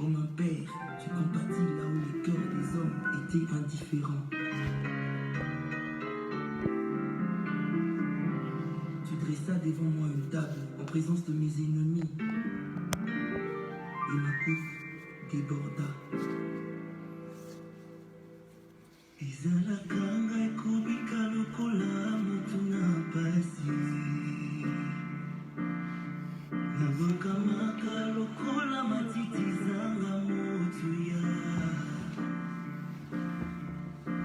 Comme un père, tu compatis là où les cœurs des hommes étaient indifférents. Tu dressas devant moi une table en présence de mes ennemis. Et ma coupe déborda. Ezalaka ngai kobika lokola moto na pasi Nabwakamaka lokola matiti zanga motuya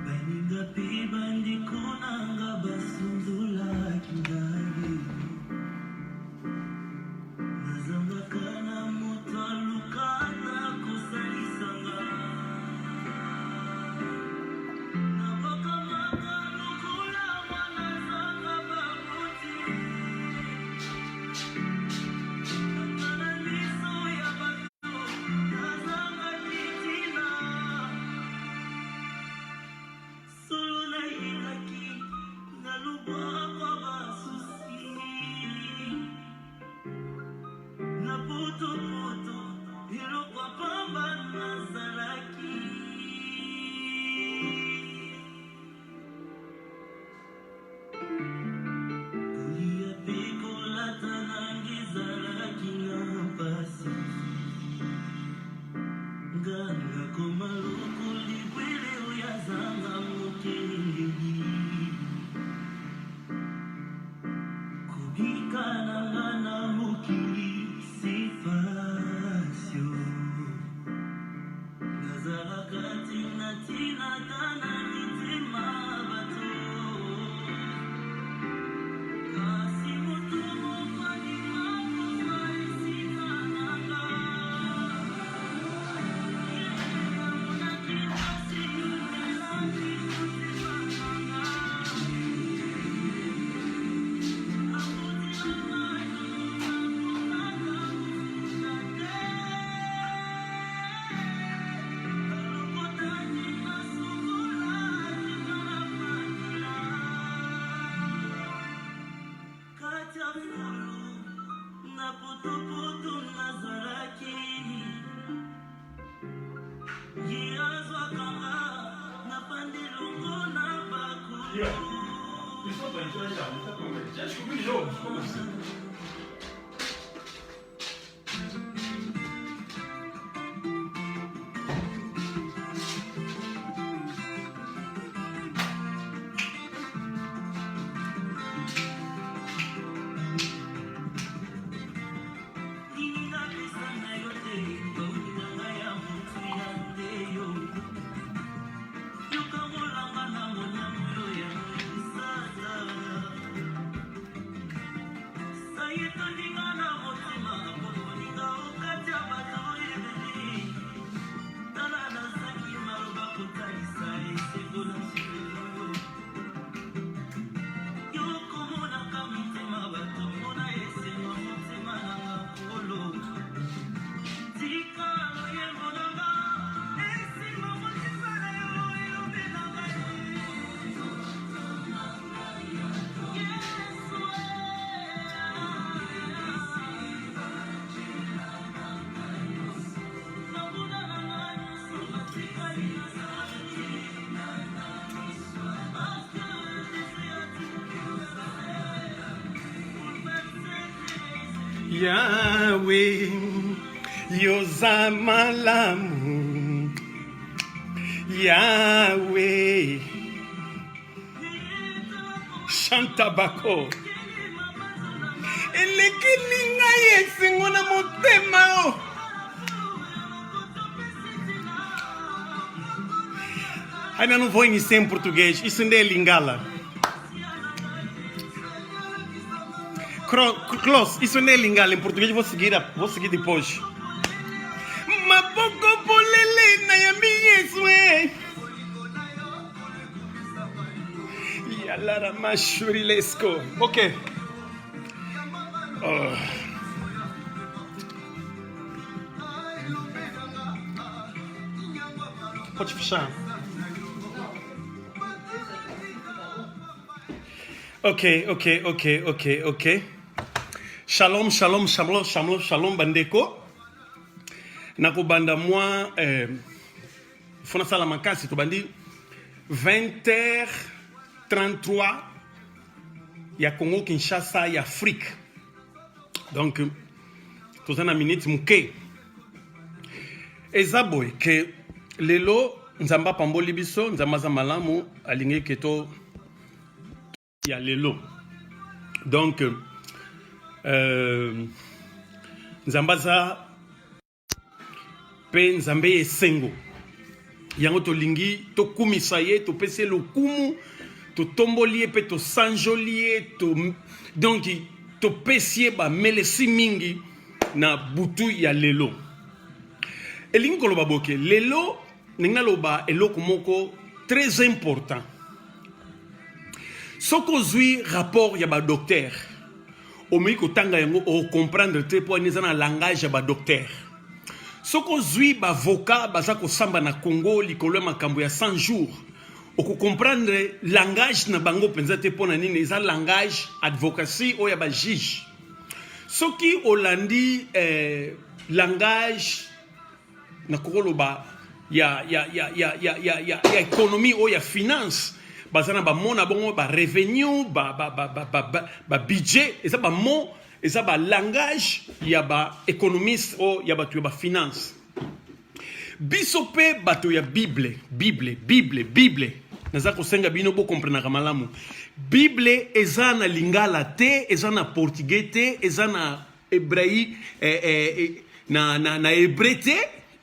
Baninga pe bandeko na nga basundolaki ngai Nazangaka na moto aluka ata kosalisa nga Nabwakamaka lokola mwana azanga baboti Kaka na miso ya bato nazangaki ntina Solo nayekaki na lobwakwa basusi Na potopoto eloko ya pamba nazalaki Kolia pe kolata nanga ezalaki na mpasi Nga nakoma lokola libwele oyo azanga mokengeli Kobika na nga na mokili se pasi oh. Nazalaka tina tina ata na mitema bato Kasi moto moko andima kozwa esika na nga Ye amonaki mpasi elaki motema na nga Já descobri o jogo, foda-se. Yahweh, yoza malamu. Yahweh, Chantabako. Elekeli ngai esengo na motema o. Ainda não vou iniciar em português, isso ainda é lingala. Close, isso ainda é lingala, em português vou seguir, vou seguir depois. Maboko polele na yambi Yesu eh. Yalara mashurilesco. Ok. Oh. Pode fechar. Ok, ok, ok, ok, ok. Shalom, shalom, shalom, shalom, shalom, bandeko. Nakobanda mwa eh, fo nasala makasi tobandi 20h33 ya Congo Kinshasa ya Afrique. Donc toza na minute moke. Eza boye ke lelo Nzambe apamboli biso, Nzambe aza malamu, alingi ke to ya lelo. Donc euh, Nzambe aza mpe Nzambe ya esengo. Yango tolingi tokumisa ye, topesi ye lokumu, totomboli ye mpe tosanjoli ye to, donc topesi ye bamelesi mingi na butu ya lelo. Elingi koloba boke lelo ndenge naloba eloko moko très important. Soki ozwi rapport ya badocteur omeki kotanga yango okomprendre te mpo wana eza na langage ya badocteur. Soki ozwi baavocat baza kosamba na Congo likolo ya makambo ya 100 jours okokomprendre langage na bango mpenza te mpo na nini eza langage advocacy oyo ya bajuge. Soki olandi eh, langage nakokoloba ya, ya, ya, ya, ya, ya, ya, ya économie oyo ya finance baza na bamo na bongo ba revenu ba, ba, ba, ba, ba, ba, ba budget eza bamo eza ba langage ya ba économiste oyo ya bato ya ba finance. Biso mpe bato ya Bible, Bible, Bible, Bible, naza kosenga bino bokomprenaka malamu. Bible eza na lingala te, eza na portugais te, eza na hebrei eh, eh, eh, na, na, na hebreu te,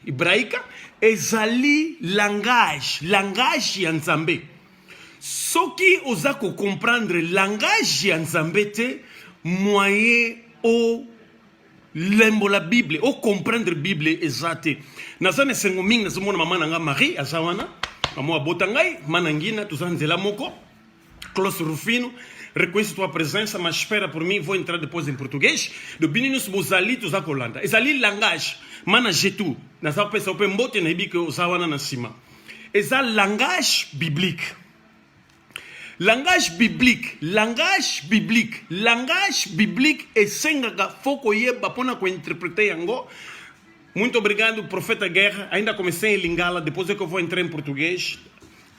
hebraika, ezali langage, langage ya Nzambe. Soki oza ko comprendre langage ya Nzambe te, moyen o lembola Bible, o comprendre Bible eza te. Naza na esengo mingi nazomona mama na nga Marie aza wana, mama abota ngai, mana ngina, toza nzela moko. Close Rufino, reconheço tua presença, mas espera por mim, vou entrar depois em português. Do bino nyonso bozali toza kolanda. Ezali langage. Mana jetu, naza kopesa yo mpe mbote nayebi ke oza wana na nsima. Eza langage biblique. Langage biblique, langage biblique, langage biblique esengaka fo koyeba mpona kointerprete yango. Muito obrigado, Profeta Guerra. Ainda comecei em Lingala, depois é que eu vou entrar em português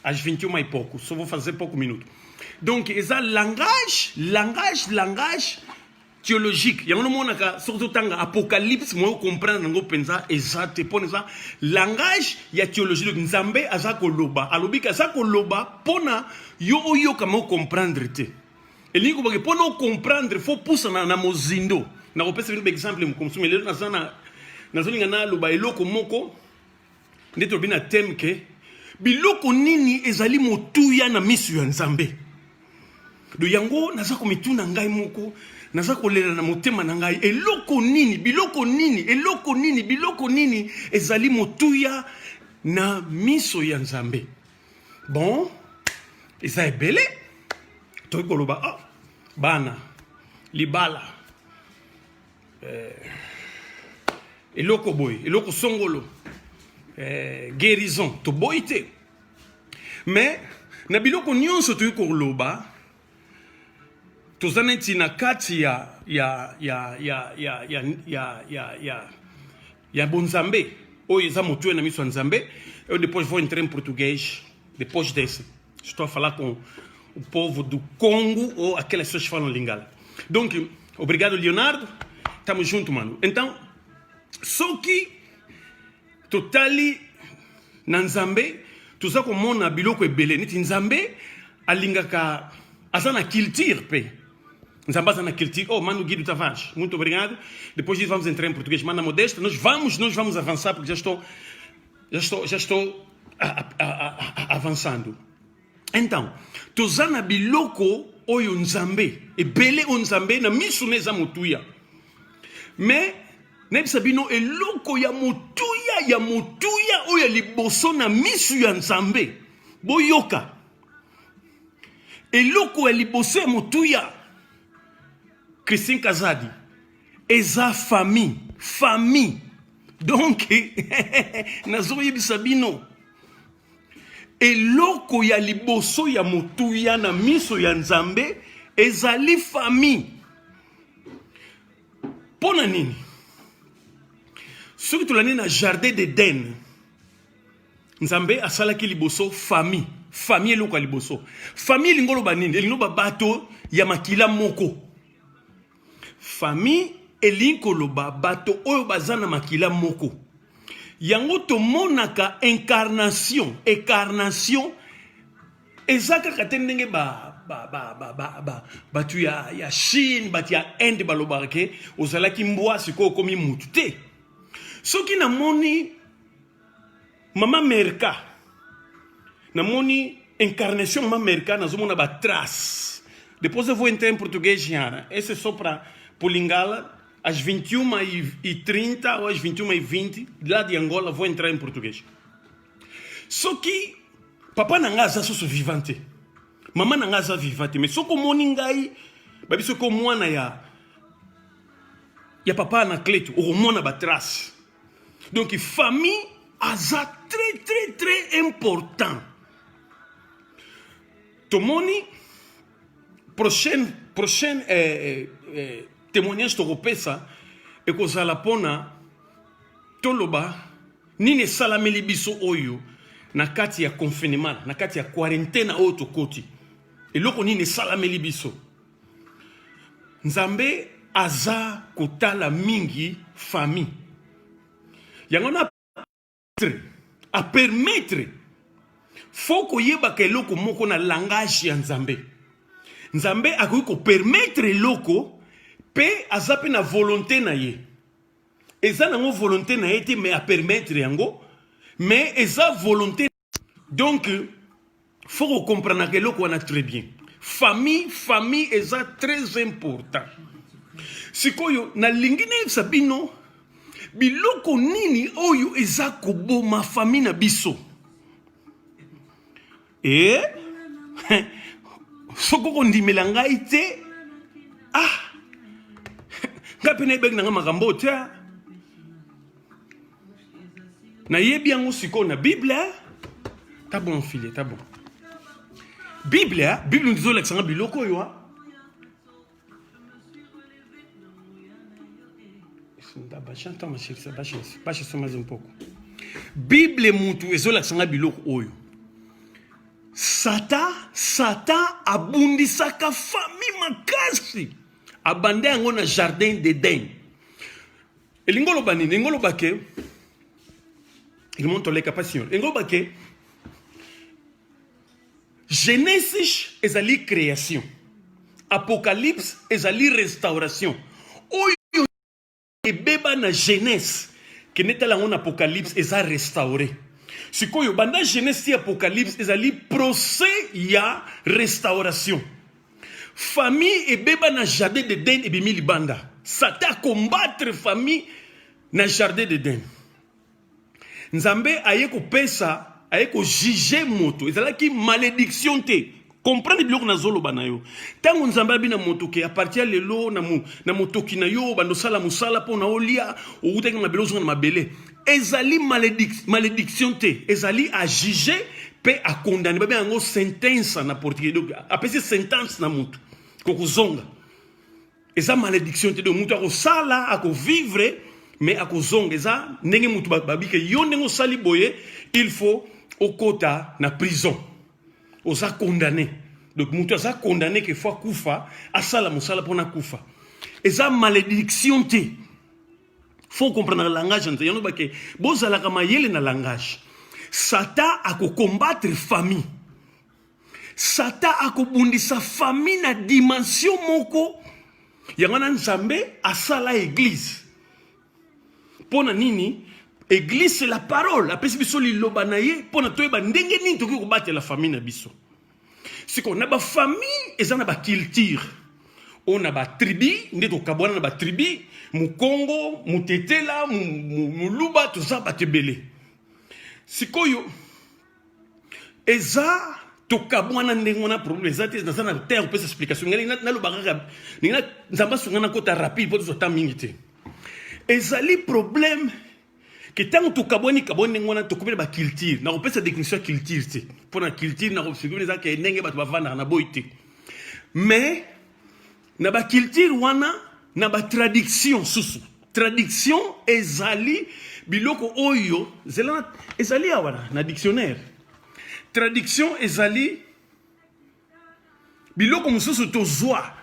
às 21 e pouco. Só vou fazer pouco minuto. Donc, eza langage, langage, langage théologique. Yango nomonaka soki totanga Apocalypse, moyo comprendre yango mpenza eza te mpona eza langage ya théologie. Donc Nzambe aza koloba, alobi ke aza koloba mpona yo oyoka mo comprendre te. Elingi kobake mpona ocomprendre fo pusana na mozindo. Nakopesa bino baexemple mokomsu, mais lelo naza na nazolinga naloba eloko moko nde tolobi na thème ke biloko nini ezali motuya na miso ya Nzambe. Do yango naza komituna ngai moko, naza kolela na motema na ngai, eloko nini, biloko nini, eloko nini, biloko nini ezali motuya na miso ya Nzambe. Bon, eza ebele tokoki koloba oh, bana, libala, eh, eloko boye, eloko songolo, eh, guérison, toboyi te. Mais na biloko nyonso tokoki koloba, toza neti na kati ya ya ya ya ya ya ya ya ya ya bonzambe oyo eza motuya na miso ya Nzambe. Eu depois vou entrar em português, depois desse. Estou a falar com o povo do Congo ou aquelas pessoas que falam lingala. Donc, obrigado Leonardo, tamo junto, mano. Então, soki totali na Nzambe, toza komona biloko ebele neti Nzambe alingaka, aza na culture pe. Nzambe aza na culture. Oh, mano Guido Tavares, muito obrigado. Depois disso vamos entrar em português. Mana Modesta, nós vamos, nós vamos avançar porque já estou, já estou, já estou a, a, a, avançando. Então, toza na biloko oyo Nzambe, ebele oyo Nzambe na miso na eza motuya. Mais nayebisa bino eloko ya motuya ya motuya oyo ya liboso na miso ya Nzambe. Boyoka. Eloko ya liboso ya motuya, Christine Kazadi, eza famille, famille. Donc nazoyebisa bino eloko ya liboso ya motuya na miso ya Nzambe ezali famille. Mpo na nini? Soki tolandi na jardin d'Eden, Nzambe asalaki liboso famille. Famille eloko ya liboso. Famille elingi oloba nini? Elingi oloba bato ya makila moko. Famille elingi koloba bato oyo baza na makila moko. Yango tomonaka incarnation, incarnation eza kaka te ndenge ba ba ba ba ba ba bato ya ya Chine, bato ya Inde balobaka ke ozalaki mbwa sikoyo okomi mutu te. Soki namoni mama Merka, namoni incarnation mama Merka, nazomona ba trace. Depois eu vou entrar em português, Giara. Esse é só para por Lingala. Às 21h30 ou às 21h20, lá de Angola, vou entrar em português. Soki papa na ngai aza susu vivant te, mama na ngai aza vivant te, mais soki omoni ngai, babi soki omwana ya ya papa Anacleto, okomona ba trace. Donc famille aza très très très important. Tomoni prochaine prochaine eh, eh, eh, témoignage tokopesa ekozala mpona toloba nini esalameli biso oyo na kati ya confinement, na kati ya quarantaine oyo tokoti, eloko nini esalameli biso. Nzambe aza kotala mingi famille yango na a permettre fo koyebaka eloko moko na langage ya Nzambe. Nzambe akoki kopermettre eloko mpe aza mpe na volonté na ye. Eza nango volonté na ye te, mais apermettre yango, mais eza volonté. Donc faut kocomprenaka eloko wana très bien. Famille, famille eza très important. Sikoyo nalingi nayebisa bino biloko nini oyo eza koboma famille na biso. E soki okondimela ngai te, ah, ngai mpe nayebaki na ngai makambo oyo te, nayebi yango sikoyo na Bible. Ta bon file, ta bon Bible, Bible ezolakisa nga biloko oyo. Baixa só mais um pouco. Bible mutu ezolakisa nga biloko oyo. Satan, Satan abundisaka famille makasi. Abanda yango na jardin d'Eden. Elingi oloba nini? Elingi oloba ke irmão toleka pa senhor. Elingi oloba ke Genesis ezali création, Apocalypse ezali restauration. Oyo ebeba na Genèse, kende tala yango na Apocalypse eza restauré. Sikoyo banda Genèse ti Apocalypse ezali procès ya restauration. Famille ebeba na jardin d'Eden ebimi libanda. Satan combattre famille na jardin d'Eden. Nzambe aye kopesa, aye kojuge moto. Ezalaki malédiction te. Comprendre biloko nazoloba na yo. Ntango Nzambe abi na moto ke a partir ya lelo na, mo, na motoki na yo bando sala mosala mpo na olia, owutaki na mabele ozonga na mabele. Ezali malédiction te. Ezali a juger pe a condamner. Babenga yango sentence na portugais. Donc apesi sentence na moto kokozonga. Eza malédiction te. Donc moto akosala, akovivre, mais akozonga. Eza ndenge moto babike yo ndenge osali boye, il faut okota na prison. Oza condamné. Donc moto aza condamné ke faut akufa, asala mosala mpona akufa. Eza malédiction te. Faut comprendre langage nze yango bake bozalaka mayele na langage. Satan akokombattre famille. Satan akobundisa famille na dimension moko. Yango wana Nzambe asala église. Pona nini? Église c'est la parole. Apesi biso liloba na ye pona toyeba ndenge nini tokoki kobatela famille na biso. Siko na ba famille eza na ba culture. Oyo na ba tribu nde tokabwana na ba tribu, Mukongo, Mutetela, Muluba, toza bato ebele. Sikoyo eza tokabwana ndenge wana, problème eza te. Naza na terre kopesa explication. Ngai naloba kaka ndenge Nzambe asunga na kota rapide mpo tozwa temps mingi te. Ezali problème ke ntango tokabwani kabwani ndenge wana, tokomi na baculture. Nakopesa définition ya culture te, mpo na culture nakosikomi eza ke ndenge bato bavandaka na boyi te, mais na baculture wana na batraduction susu. Traduction ezali Biloko oyo zela ezali awa na, na dictionnaire. Traduction ezali biloko mosusu tozwa.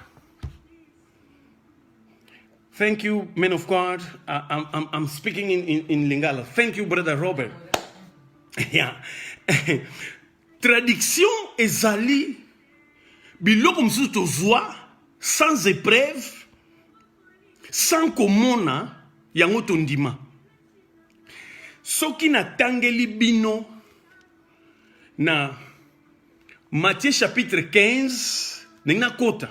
Thank you, man of God. I'm, I'm speaking in Lingala. Thank you, brother Robert. Yeah. Traduction ezali biloko mosusu tozwa sans épreuve, sans komona yango tondima. Soki natangeli bino na Matthieu chapitre 15, ndenge nakota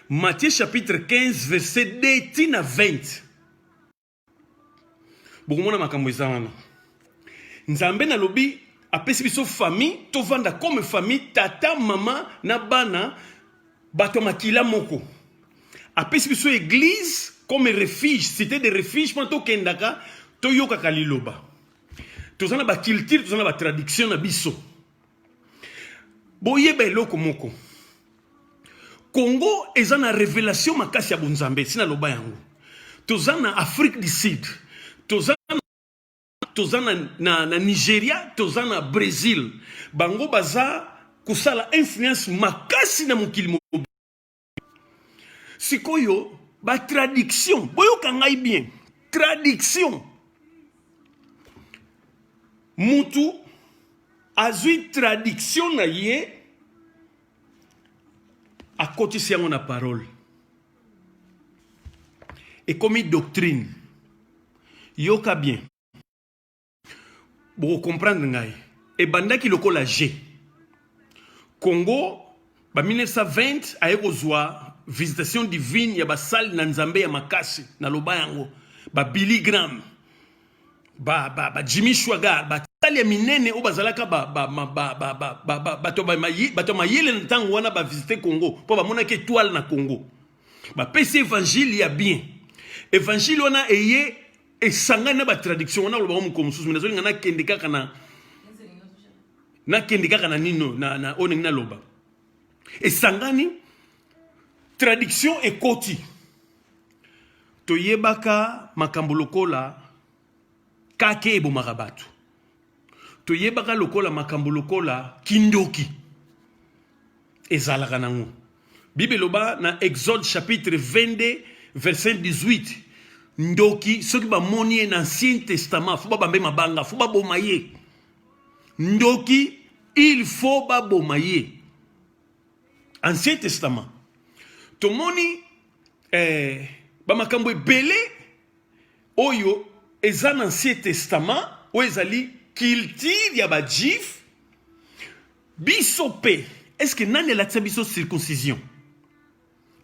Matthieu chapitre 15 verset 2 ti na 20, bokomona makambo eza wana. Nzambe nalobi apesi biso famille, tovanda comme famille, tata, mama na bana, bato ya makila moko. Apesi biso église comme refuge, cité de refuge, mpona tokendaka toyokaka liloba. Toza na baculture, toza na batraduction na biso. Boyeba eloko moko, Congo eza na révélation makasi ya bonzambe. Esi naloba yango. Toza na Afrique du Sud, toza na Nigeria, toza na Brésil. Bango baza kosala influence makasi na mokili mobimba. Sikoyo batraduction, boyoka ngai bien, traduction, mutu azwi traduction na ye, akotisi yango na parole, ekomi doctrine. Yoka bien, bokocomprendre ngai. Ebandaki lokola g Congo ba 1920 aye kozwa visitation divine ya basali na Nzambe ya makasi. Naloba yango, ba Billy Graham, ba Jimmy Swaggart, basali ya minene oyo bazalaka bato ya mayele na ntango wana, bavisite Congo mpo bamonaki étoile na Congo. Bapesi évangile ya bien. Évangile wana eye esangani na batraduction wana. Koloba mokolo mosusu, me nazolinga nakende kaka na nino na oyo ndenge naloba. Esangani, traduction ekoti. Toyebaka makambo lokola kake ebomaka bato, toyebaka lokola makambo lokola kindoki ezalaka nango. Bible eloba na Exode chapitre 22 verset 18, ndoki soki bamoni ye na Ancien Testament, faut babambe mabanga, faut baboma ye. Ndoki, il faut baboma ye. Ancien Testament, tomoni bamakambo ebele oyo eza na Ancien Testament, oyo ezali culture ya bajuif. Biso mpe, est ce que nani alakisa biso circoncision?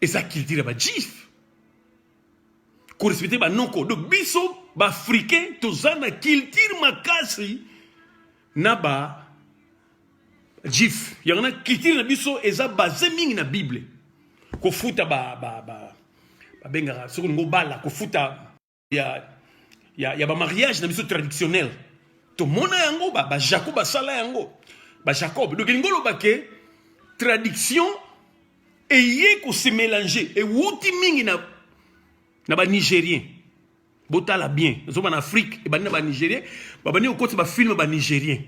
Eza culture ya bajuif, korespecte banoko. Donc biso baafricain toza na culture makasi na ba juif. Yango na culture na biso eza base mingi na Bible. Kofuta ba babengaka soki olingi obala, kofuta ya bamariage na biso traditionnel, tomona yango bajacob ba basala yango, bajacob. Donc elingi oloba ke traduction eye kose mélange, ewuti mingi na banigérien. Botala bien, nazoba na Afrique, ebandi na banigérien. Babandi kokotisa bafilme banigérien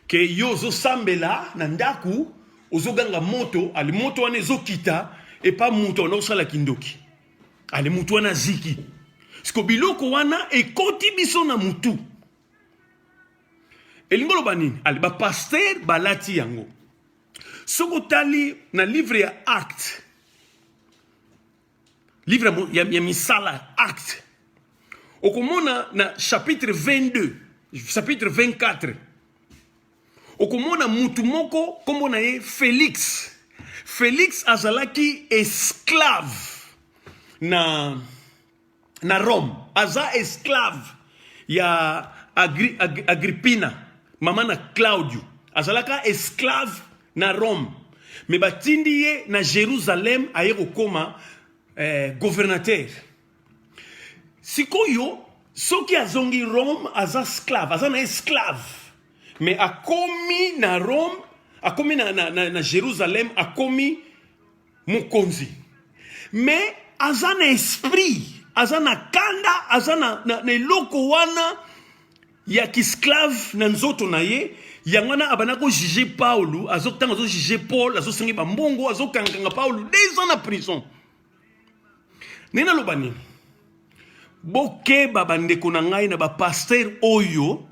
ke yo ozosambela na ndako, ozoganga moto, ale moto wana ezokita epa moto wana osala kindoki, ale motu wana aziki. Siko biloko wana ekoti biso na mutu. Elingi oloba nini? Ale bapasteur balati yango. Soki otali na livre ya Acte, livre ya misala, Acte, okomona na chapitre 22, chapitre 24, okomona mutu moko nkombo na ye Félix. Félix azalaki esclave na Rome, aza esclave ya Agrippina, mama na Claudio. Azalaka esclave na Rome, me batindi ye na Jérusalem, aye kokóma governateur. Sikoyo soki azongi Rome, aza esclave, aza na esclave, me akomi na Rome, akomi na Jérusalem, akomi mokonzi, me aza na esprit. aza na kanda, aza na, na, na eloko wana ya kisclave na nzoto na ye. Yango wana abanda kojuge Paulo, ntango azojuge Paul, azosengi bambongo, azokangakanga Paulo 2 ans na prison. Ndenge naloba nini? Bokeba bandeko na ngai na bapaster oyo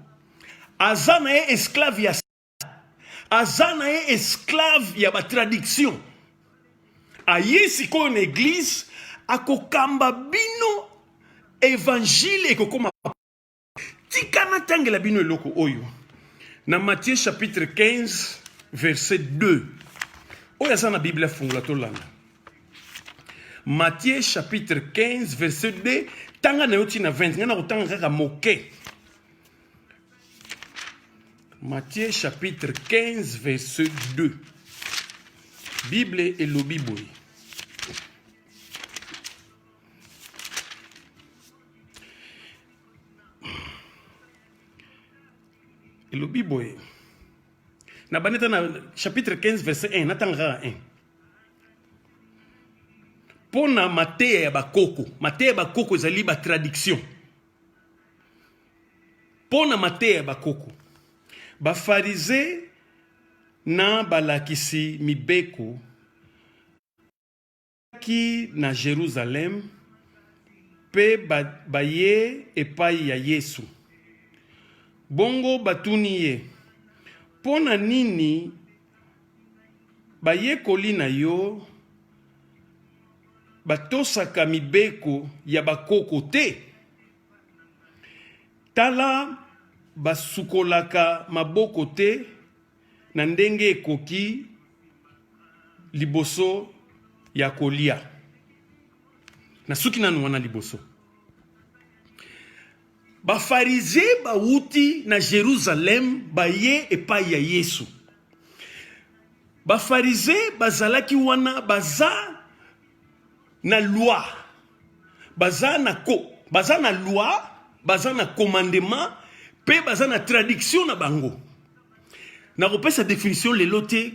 aza na ye esclave ya aza na ye esclave ya batraduction. Aye sikoyo na eglise akokamba bino evangile ekokoma. Tika natangela bino eloko oyo na Matthieu chapitre 15 verset 2. Oyo aza na Bible afungola tolanda. Matthieu chapitre 15 verset 2, tanga na yo ti na 20, ngai nakotanga kaka moke. Matthieu chapitre 15 verset 2. Bible elobi boye. Elobi boye. Na baneta na chapitre 15 verset 1, natanga kaka 1. Pona mateya ya bakoko, mateya ya bakoko ezali ba traduction. Pona mateya ya bakoko, ba pharisee na balakisi mibeko ki na Jerusalem pe baye epai ya Yesu. Bongo batuni ye, Mpo na nini bayekoli na yo batosaka mibeko ya bakoko te? Tala, basukolaka maboko te na ndenge ekoki liboso ya kolia. Nasuki nanu wana liboso. Bafarize bawuti na Jerusalem baye epai ya Yesu. Bafarize bazalaki wana baza na loi, baza na ko, baza na loi, baza na commandement pe baza na traduction na bango. Nakopesa definition lelo te,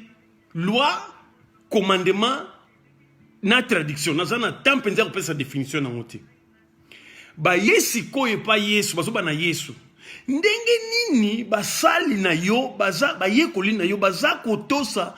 loi, commandement na traduction. Naza na temps mpenza ya kopesa definition nango te. Baye sikoyo epai Yesu, bazoba na Yesu, ndenge nini basali na yo baza bayekoli na yo baza kotosa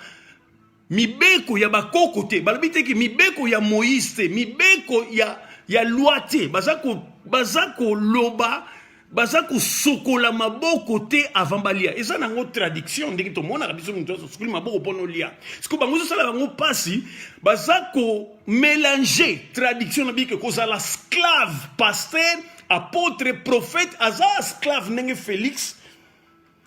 mibeko ya bakoko te? Balobi te ke mibeko ya Moïse te, mibeko ya, ya loi te. Baza ko, baza koloba baza kosokola maboko te avant balia. Eza nango traduction ndenge tomonaka biso moto asokoli maboko mpo nolia. Sikoyo bango ezosala bango mpasi, baza komelange traduction na bike kozala esclave, pasteur, apôtre, prophète aza esclave ndenge Félix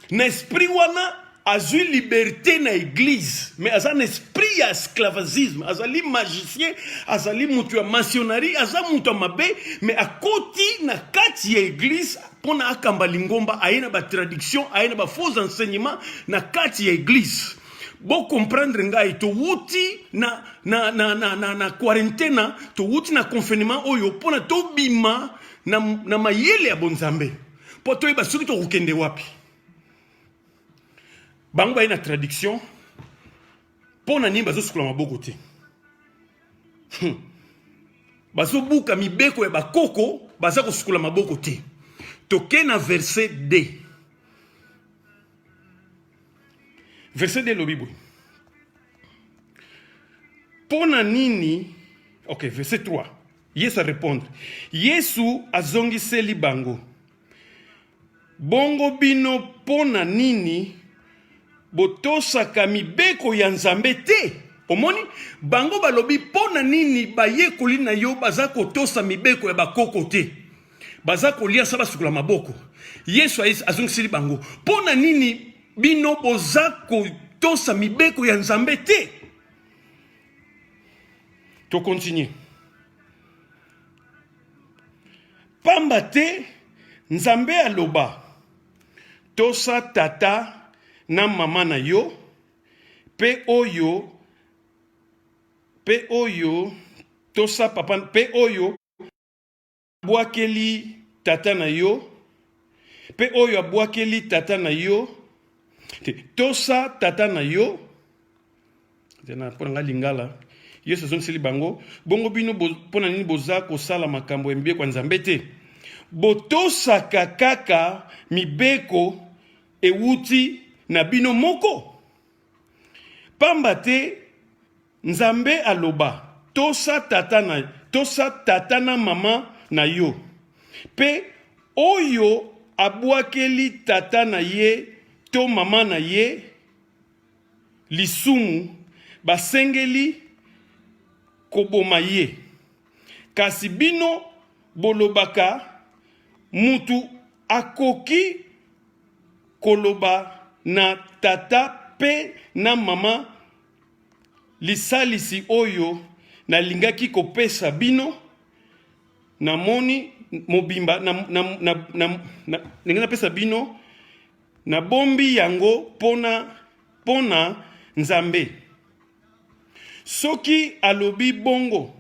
na esprit wana azwi liberté na église, mais aza na esprit ya esclavagisme, azali magicien, azali moto ya maçonnerie, aza moto ya mabe, mais akoti na kati ya église mpona akamba lingomba, aye na batraduction, aye na bafaux enseignement na kati ya église. Bo comprendre ngai, towuti na, na, na, na, na, na quarantaine, towuti na confinement oyo mpona tobima na, na mayele ya bonzambe mpo toyeba soki tokokende wapi. Bango baye na traduction mpo na nini bazosukola maboko te? Bazobuka mibeko ya bakoko, baza kosukola maboko te. Toke na verset D. Verset D elobi boye. Mpo na nini? Ok, verset 3. Yesu a répondre. Yesu azongiseli bango, bongo bino mpo na nini botosaka mibeko ya Nzambe te? Omoni, bango balobi mpo na nini bayekoli na yo baza kotosa mibeko ya bakoko te, baza kolia sa basukola maboko. Yesu azongiseli bango, mpo na nini bino boza kotosa mibeko ya Nzambe te? To continue. Pamba te Nzambe aloba, tosa tata na mama na yo, pe oyo pe oyo tosa papa pe oyo abwakeli tata na yo, pe oyo abwakeli tata na yo te, tosa tata na yo. Tena mpo na nga lingala. Yesu azongiseli bango, Bongo bino, mpo na nini boza kosala makambo ya mibeko ya Nzambe te? Botosaka kaka mibeko ewuti na bino moko. Pamba te Nzambe aloba, Tosa tata na, tosa tata na mama na yo, mpe oyo abwakeli tata na ye to mama na ye lisumu, basengeli koboma ye. Kasi bino bolobaka, Mutu akoki koloba na tata mpe na mama lisalisi oyo nalingaki kopesa bino, namoni mobimba na, na, na, na, na, ndenge napesa bino, nabombi yango mpona mpona Nzambe. Soki alobi bongo,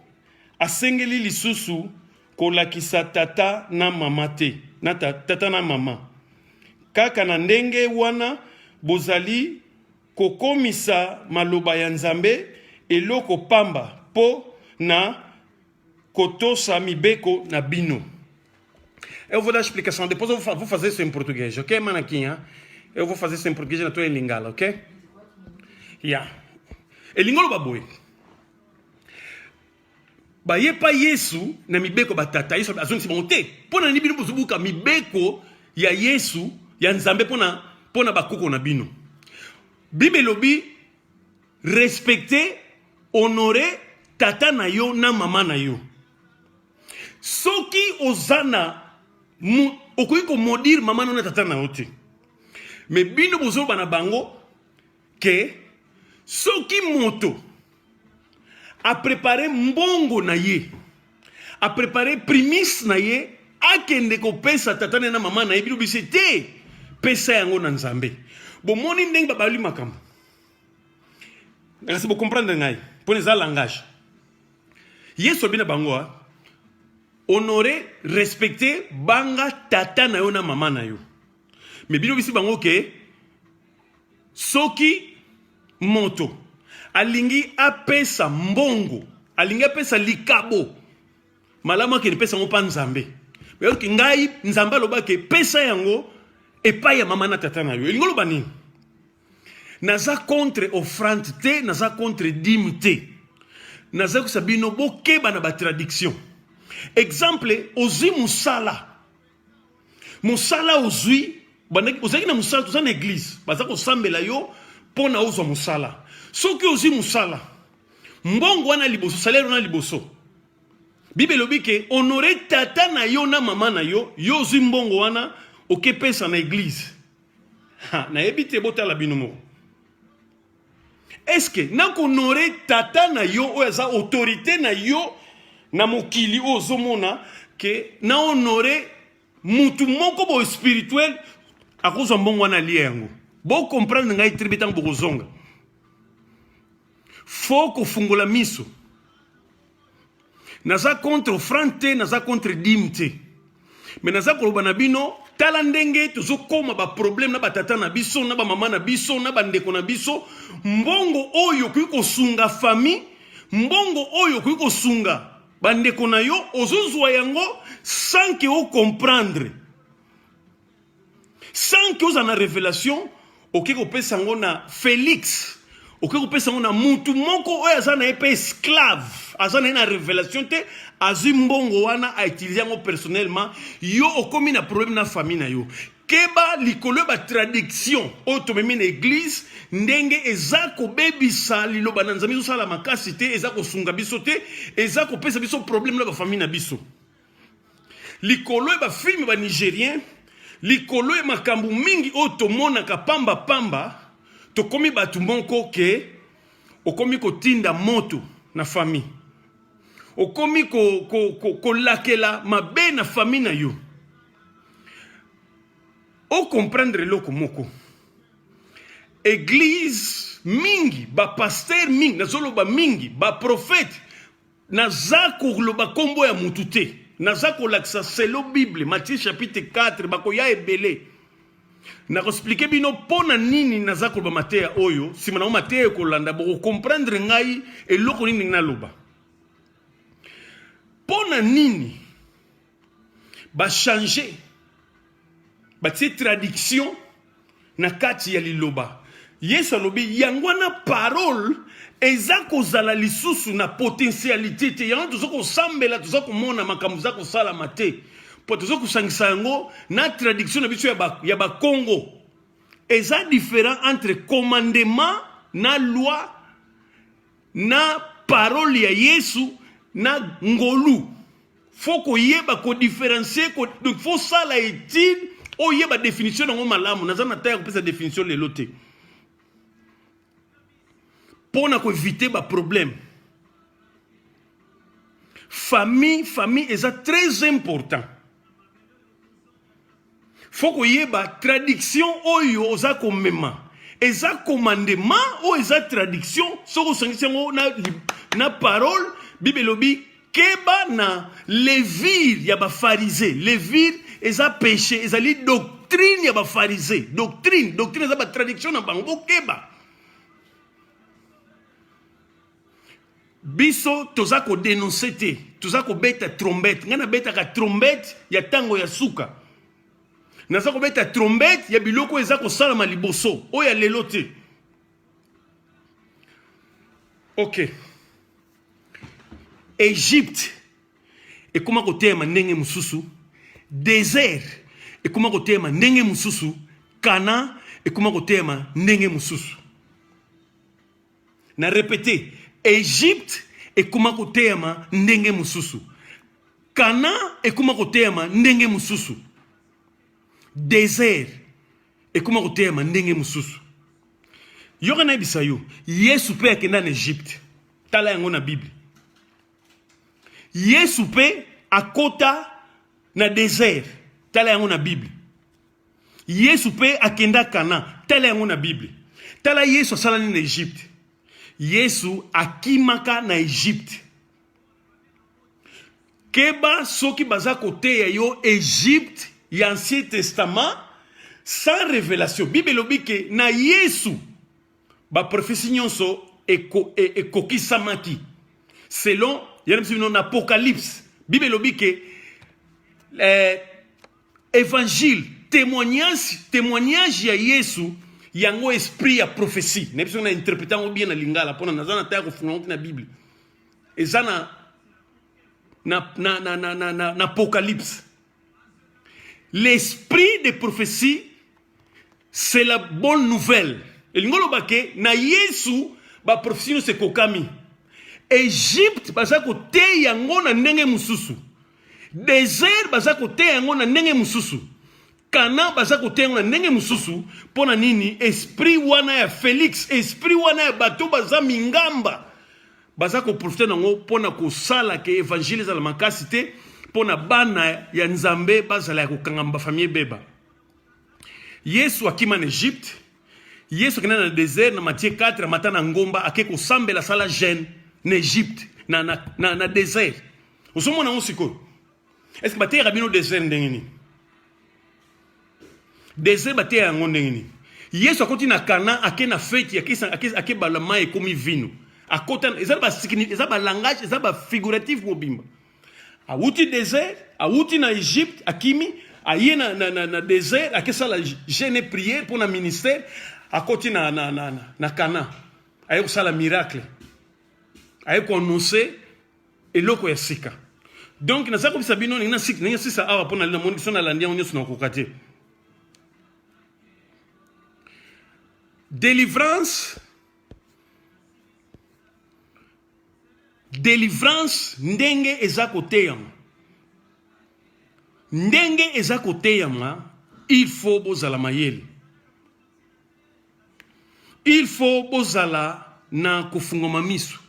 asengeli lisusu kolakisa tata na mama te, na tata na mama. Kaka na ndenge wana bozali kokomisa maloba ya Nzambe eloko pamba mpo na kotosa mibeko na bino. Eu vou dar explicação, depois eu vou fazer isso em português, ok, Manaquinha? Eu vou fazer isso em português na tua em lingala, ok? Yeah. Elingi oloba boye. Bayepa Yesu na mibeko batata, Yesu azongisi bango te. Mpo na nini bino bozobuka mibeko ya Yesu ya Nzambe mpo na bakoko na bino? Bible elobi respecter, honorer tata na yo na mama na yo. Soki oza na okoki komodire mama na yo na tata na yo te. Me bino bozoloba na bango ke soki moto aprepare mbongo na ye, aprepare primis na ye, akende kopesa tata na ye na mama na ye, bino bise te, pesa yango na Nzambe. Bomoni ndenge babali makambo. Kasi bocomprendre ngai mpo eza langage. Yesu abi na bango ah, honore, respecte, banga tata na yo na mama na yo. Me bino bisi bango ke soki moto alingi apesa mbongo, alingi apesa likabo, malamu akende pesa yango mpa Nzambe. Oyoki ngai Nzambe alobaki pesa yango epai ya mama na tata na yo. Elingi oloba nini? Naza contre offrande te, naza contre dime te. Naza kosa bino bokeba na ba traduction. Exemple, ozwi mosala. Mosala ozwi, ozalaki na mosala, toza na église, baza kosambela yo mpo na ozwa mosala. Soki ozwi mosala, mbongo wana liboso, salaire wana liboso. Bible elobi ke honore tata na yo na mama na yo, yo ozwi mbongo wana okepesa na église. Ha, nayebi te, botala bino moko. Est-ce que na kohonore tata na yo oyo aza autorité na yo na mokili oyo ozomona ke na honore mutu moko boye spirituel akozwa mbongo wana alie yango? Bo comprendre ngai très bien ntango bokozonga. Fo kofungola miso. Naza contre offrande te, naza contre dime te. Mais naza koloba na bino, tala ndenge tozokoma ba problème na batata na biso, na ba mama na biso, na bandeko na biso. Mbongo oyo okoki kosunga famille, mbongo oyo okoki kosunga bandeko na yo, ozozwa yango sans que o comprendre. Sans que oza na révélation, okoki kopesa yango na Félix, okoki kopesa yango na mutu moko oyo aza na ye mpe esclave, aza na ye na révélation te, azwi mbongo wana a utiliser yango personnellement, yo okomi na problème na famille na yo. Keba likolo ya ba traduction oyo tomemi na église, ndenge eza kobebisa liloba na Nzambe, ezosala makasi te, eza kosunga biso te, eza kopesa biso problème na ba famille na biso. Likolo ya ba film ba Nigerien, likolo ya makambo mingi oyo tomonaka pamba pamba, tokomi bato moko ke okomi kotinda moto na famille, okomi kolakela ko, ko, mabe na famille na yo. O comprendre eloko moko, église mingi, ba pasteur mingi, nazoloba mingi, ba prophète, naza koloba kombo ya mutu te, naza kolakisa selo Bible, Matthieu chapitre 4, bakoya ebele. Nakoexplike bino mpo na nini naza koloba mateya oyo. Nsima nango mateya ekolanda, bokokomprendre ngai eloko nini ndenge naloba. Mpo na nini bachange, batie traduction na kati ya liloba Yesu alobi? Yango wana parole eza kozala lisusu na potentialité te. Yango toza kosambela, toza komona makambo eza kosalama te, mpo toza kosangisa yango na traduction na biso ya bakongo. Eza différent entre commandement na loi na parole ya Yesu na ngolu. Faut koyeba kodifferencier ko, donc faut sala étude oyeba définition nango malamu. Naza na ta ya kopesa définition lelo te mpo na koevite baproblème. Famille, famille eza très important. Faut koyeba traduction oyo oza komema eza commandement oyo eza traduction. Soki osangisi yango na parole, Bible elobi keba na levure ya bafarise. Levure eza péché, ezali doctrine ya bafarise. Doctrine eza batraduction na bango. Bokeba. Biso toza kodenonse te, toza kobeta trompette. Ngai nabetaka trompette ya ntango ya suka. Naza kobeta trompette ya biloko oyo eza kosalama liboso, oyo ya lelo te. Ok, Egypte ekoma koteyama ndenge mosusu, désert ekoma koteyama ndenge mosusu, Kana ekoma koteyama ndenge mosusu. Na repete, Egypte ekoma koteyama ndenge mosusu, Kana ekoma koteyama ndenge mosusu, désert ekoma koteyama ndenge mosusu. Yoka nayebisa yo, Yesu mpe akenda na Egypte. Tala yango na Bible. Yesu mpe akota na désert. Tala yango na Bible. Yesu mpe akenda Kana. Tala yango na Bible. Tala Yesu asala nini na Egypte. Yesu akimaka na Egypte. Keba soki baza koteya yo Egypte ya Ancien Testament sans révélation. Bible elobi ke na Yesu baprofesi nyonso ekokisamaki selon yana biso bino na Apocalypse. Bible elobi ke évangile, témoignage ya Yesu, yango esprit ya prophétie. Na biso na interpréter yango bien na lingala mpona naza na taya kofungola na Bible. Eza na Apocalypse. L'esprit de prophétie, c'est la bonne nouvelle. Elingi oloba ke na Yesu baprofesi nyonso ekokami. Egypte baza koteya yango na ndenge mosusu, désert baza koteya yango na ndenge mosusu, Kana baza koteya yango na ndenge mosusu. Mpo na nini? Esprit wana ya Félix, esprit wana ya bato baza mingamba, baza koprofite nango mpo na kosala ke évangile ezala makasi te, mpo na bana ya Nzambe bazala ya kokangama, bafamille ebeba. Yesu akima na Egypte. Yesu akenda na désert na Matthieu 4, amata na ngomba, ake kosambela, asala jeûne na Egypte, na désert. Ozomona yango sikoyo. Est-ce que bateyaka bino désert ndenge nini? Désert bateya yango ndenge nini? Yesu akoti na Kana, ake na feti, ake bala mai ekomi vino. Akota, eza ba eza ba langage, eza ba figuratif mobimba. Awuti désert, awuti na Egypte, akimi, aye na désert, akesala jeûne et prière pour na ministère, akoti na Kana. Aye kosala miracle. Aye koannoncer eloko ya sika. Donc naza kobisa bino ndenge nasisa awa mpo namoni biso nalandi yango nyonso nakokoka te. Délivrance, délivrance ndenge eza koteyama, ndenge eza koteyama, il faut bozala mayele, il faut bozala na kofungwama miso.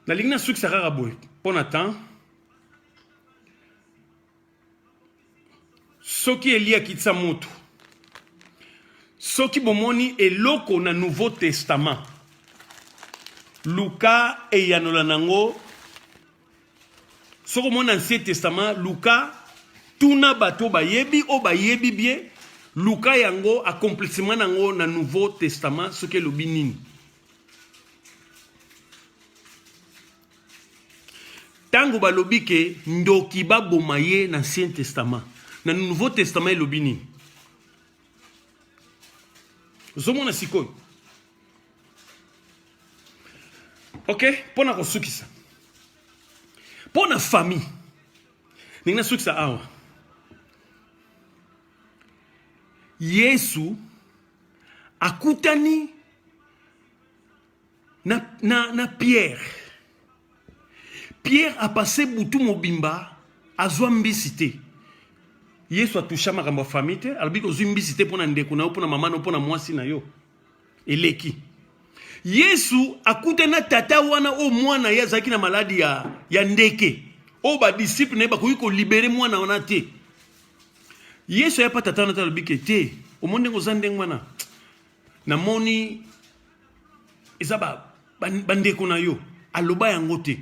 Nalingi nasukisa kaka boye mpo na temps. Soki Eli akitisa moto, soki bomoni eloko na Nouveau Testament, luka eyanola nango. Soki omoni Ancien Testament, luka. Tuna bato bayebi oyo bayebi bien, luka yango accomplissement na yango na Nouveau Testament soki elobi nini. Tango balobi ke ndoki baboma ye na Ancien Testament, na Nouveau Testament elobi nini? Ozomona sikoyo? Ok, mpo na kosukisa, mpo na famille, ndenge nasukisa awa, Yesu akutani na, na, na Pierre. Pierre a passé butu mobimba azwa mbisi te. Yesu atusha makambo ya famille te, alobi kozwi mbisi te mpo na ndeko na yo, mpo na mama na yo, mpo na mwasi na yo. Eleki. Yesu akutani na tata wana oyo mwana ye azalaki na maladi ya, ya ndeke oyo badisiple na ye bakoki kolibere mwana wana te. Yesu aya pa tata wana te, alobi ke te, omoni ndenge oza ndenge wana, namoni eza bandeko ba, ba na yo. Aloba yango te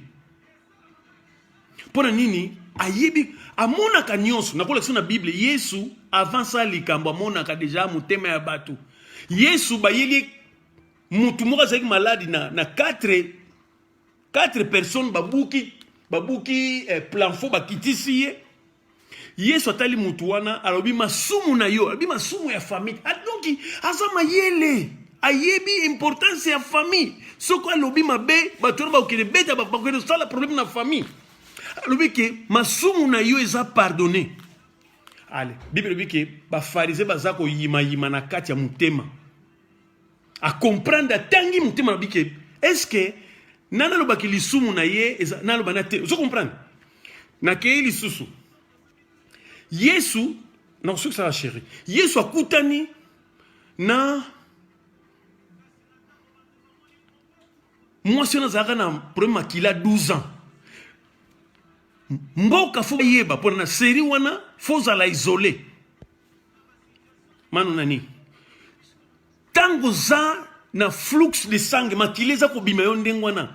mpo na nini? Ayebi, amonaka nyonso. Nakolakisa na Bible, Yesu avant sa likambo amonaka deja motema ya bato. Yesu bayeli mutu moko azalaki maladi na, na 4 4 personnes, babuki babuki eh, planfo, bakitisi ye. Yesu atali mutu wana, alobi masumu na yo, alobi masumu ya famille. Donc aza mayele, ayebi importance ya famille. Soki alobi mabe, bato wana bakokende beta, bakokende kosala problème na famille. Alobi ke masumu na yo eza pardonné. Ale, Bible elobi ke bafarisien baza koyimayima na kati ya motema. A comprendre, atangi motema, alobi ke est-ce que nani alobaki lisumu na ye eza naloba na te. Ozo comprendre? Nakei lisusu, Yesu nakosukisaka chéri. Yesu akutani na mwasi wana azalaka na problème makila 12 ans. Mboka fo yeba mpona na série wana fo ozala isolé mano nani ntango oza na flux de sang, makila eza kobima yo ndenge wana,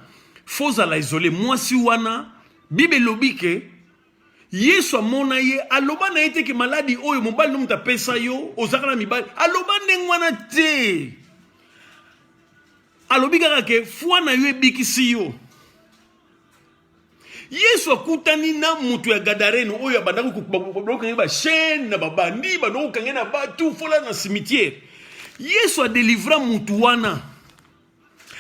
fo ozala isolé. Mwasi wana, Bible elobi ke Yesu amona ye, aloba na ye te ke maladi oyo mobali no moto apesa yo, ozalaka na mibali. Aloba ndenge wana te, alobi kaka ke foi na yo ebikisi yo. Yesu akutani na moto ya Gadarene oyo abandaki kokanga bachaîne na babandi, bandaki kokanga na batu fola na cimetière. Yesu adelivra motu wana,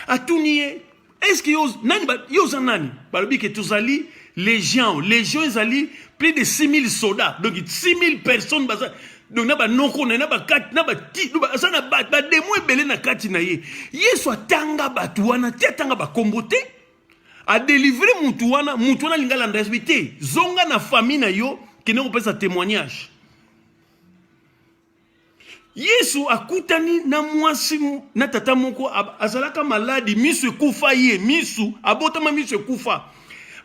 atuni ye est-ce yo nani, yo oza nani? Balobi ke tozali légion. Légion ezali plus de 6000 soldats, donc 6000 personnes baza, donc na banoko na ye, na bakati na bati, aza na bademo ebele na kati na ye. Yesu atanga bato wana te, atanga bakombo te, adelivre mutu wana. Mutu wana alingi alanda Yesu te, zonga na famille na yo, kende kopesa témoignage. Yesu akutani na mwasi na tata moko azalaka maladi, miso ekufa ye, misu abotama miso ekufa.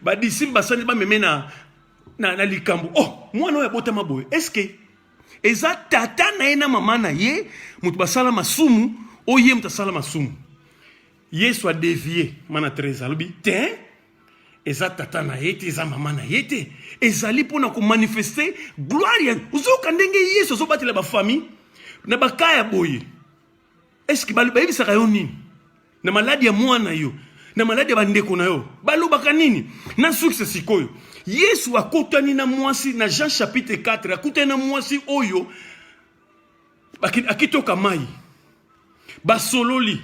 Badisiple basali bameme na, na, na likambo, oh, mwana oyo abotama boye, eske eza tata na ye na mama na ye moto basala masumu, oyo ye moto asala masumu? Yesu adevie mana 13, alobi te eza tata na ye te, eza mama na ye te, ezali mpona komanifeste gloire ya. Ozoyoka ndenge Yesu azobatela bafamille na baka ya boye? Eske bayebisaka yo nini na maladi ya mwana yo, na maladi ya bandeko na yo, balobaka nini? Na sukisa sikoyo, Yesu akutani na mwasi na Jean chapitre 4, akutani na mwasi oyo akitoka mai, basololi.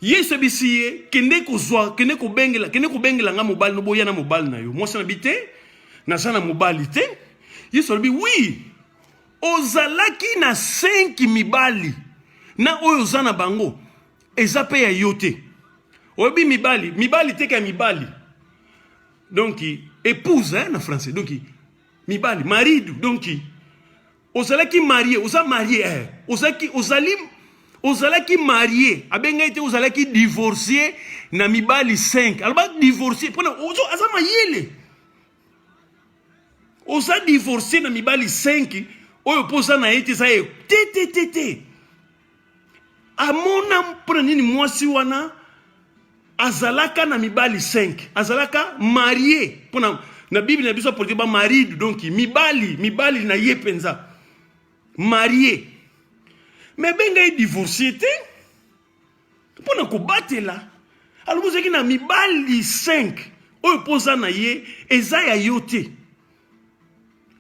Yesu ebisi ye, kende kozwa, kende kobengela, kende kobengela nga mobali, noboya na mobali na yo. Mwasi na bi te, naza na mobali te. Yesu alobi oui, ozalaki na 5 mibali, na oyo oza na bango eza pe ya yo te. Oyebi mibali, mibali te ka mibali, donc épouse hein, na français, donc mibali, marido, donc ozalaki marie, oza marie eh. Ozalaki, ozali, ozalaki marie, abengai te ozalaki divorcier na mibali 5. Aloba divorcier mpona aza mayele. Oza divorcier na mibali 5 oyo mpo oza na ye te, eza ye te te te te. Amona mpona nini mwasi wana azalaka na mibali 5, azalaka marie mpona Na Bible na biso ya politique ba marido, donc mibali, mibali na ye mpenza marie, mais benga ye divorce te mpo na kobatela. Alobi ozalaki na mibali 5, oyo mpo oza na ye eza ya yo te.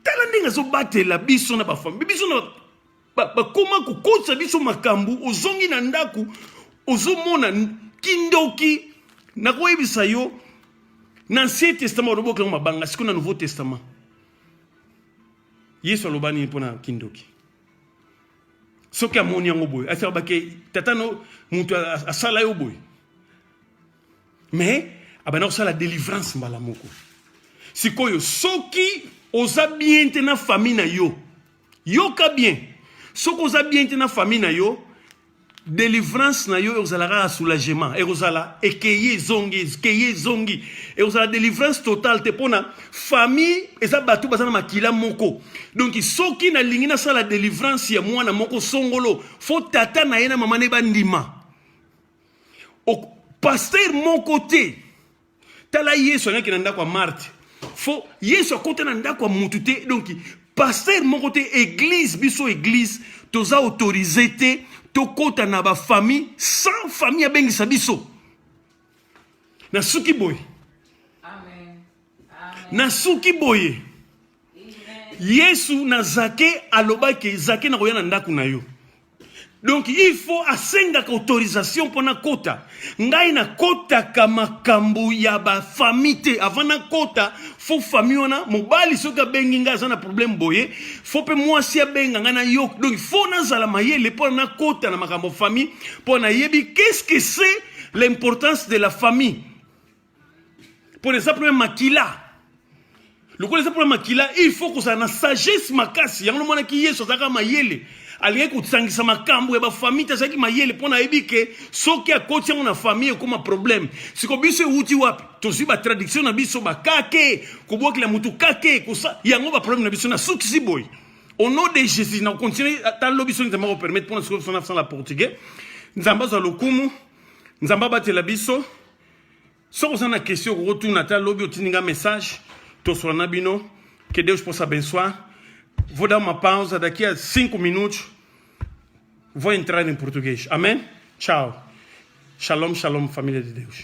Tala ndenge azobatela biso na bafamille biso na bakoma kokotisa biso makambo. Ozongi na ndako, ozomona kindoki. Nakoyebisa yo, na Ancien Testament olobokelango mabanga. Sikoyo na Nouveau Testament, Yesu aloba nini mpona kindoki? Soki amoni yango boye, asabake tata no moto asala yo boye, mais abanda kosala délivrance mbala moko. Sikoyo soki oza bien te na famille na yo, yoka bien, soki oza bien te na famille na yo, délivrance na yo ekozala kaka soulagement, ekozala ekeye ezongi, ekeye ezongi, ekozala délivrance totale te, mpona famille eza bato baza na makila moko. Donc soki nalingi nasala délivrance ya mwana moko songolo, faut tata na ye na mama na ye bandima. Pasteur moko te. Tala, Yesu alingaki na ndako ya Marte, faut Yesu akota na ndako ya mutu te. Donc pasteur moko te, église, biso église toza autorisé te tokɔta na bafamille sans famille abengisa biso. Nasuki boye. Amen. Amen. Nasuki boye. Amen. Yesu na Zake alobaki: "Zake, na koya na ndako na yo." Donc il faut asengaka autorisation mpona kota. Ngai nakotaka makambo ya bafamille te. Avant nakota, faut famille wana, mobali soki abengi ngai aza na problème boye, faut mpe mwasi abenga ngai na yo. Donc faut nazala mayele mpona nakota na makambo famille, mpo nayebi qu'est-ce que c'est l'importance de la famille, mpo eza problème makila. Lokola eza mpona makila, il faut kozala na sagesse makasi. Yango nomonaki Yesu azalaka mayele, alingaki kosangisa makambo ya bafamille te. Azalaki mayele mpo nayebi ke soki akoti yango na famille, ekóma problème. Siko biso ewuti wapi? Tozwi batraduction na biso, bakake kobwakela motu kake kosa yango, baproblème na biso. Nasukisi boye au nom de Jésus. Na continue ata lobi soki Nzambe akopermettre, mpona sikoyo biso na portugais. Nzambe azwa lokumu, Nzambe abatela biso. Soki oza na question, okokotuna ata lobi, otindi nga message, tosola na bino. Que Deus possa abençoar. Vou dar uma pausa, daqui a 5 minutos vou entrar em português. Amém. Tchau, shalom, shalom, família de Deus.